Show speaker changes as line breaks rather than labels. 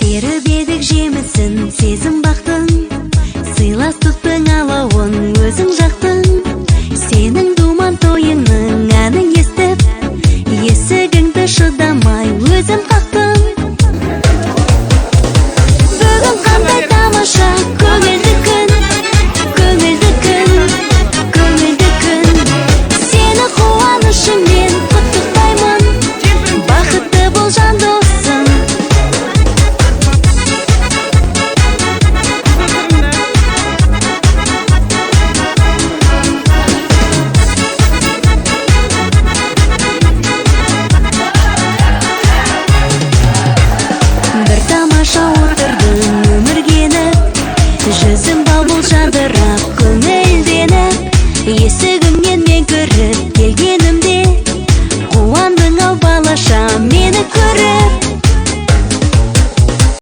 Теріп едік жемісін сезім бақтың, сыйластықтың алауын өзің жақтың. Сенің думан тойыңның әнін естіп, есігіңді шыдамай өзім қақтым. Бүгін қандай тамаша көңілді күн, көңілді күн, көңілді күн. Сені қуанышыңмен құттықтаймын, бақытты бол, жан досым. Бір тамаша отырдың өмірге еніп, жүзің бал бұл жадырап, көңілденіп. Есігіңнен мен кіріп келгенімде, қуандың ау балаша мені көріп.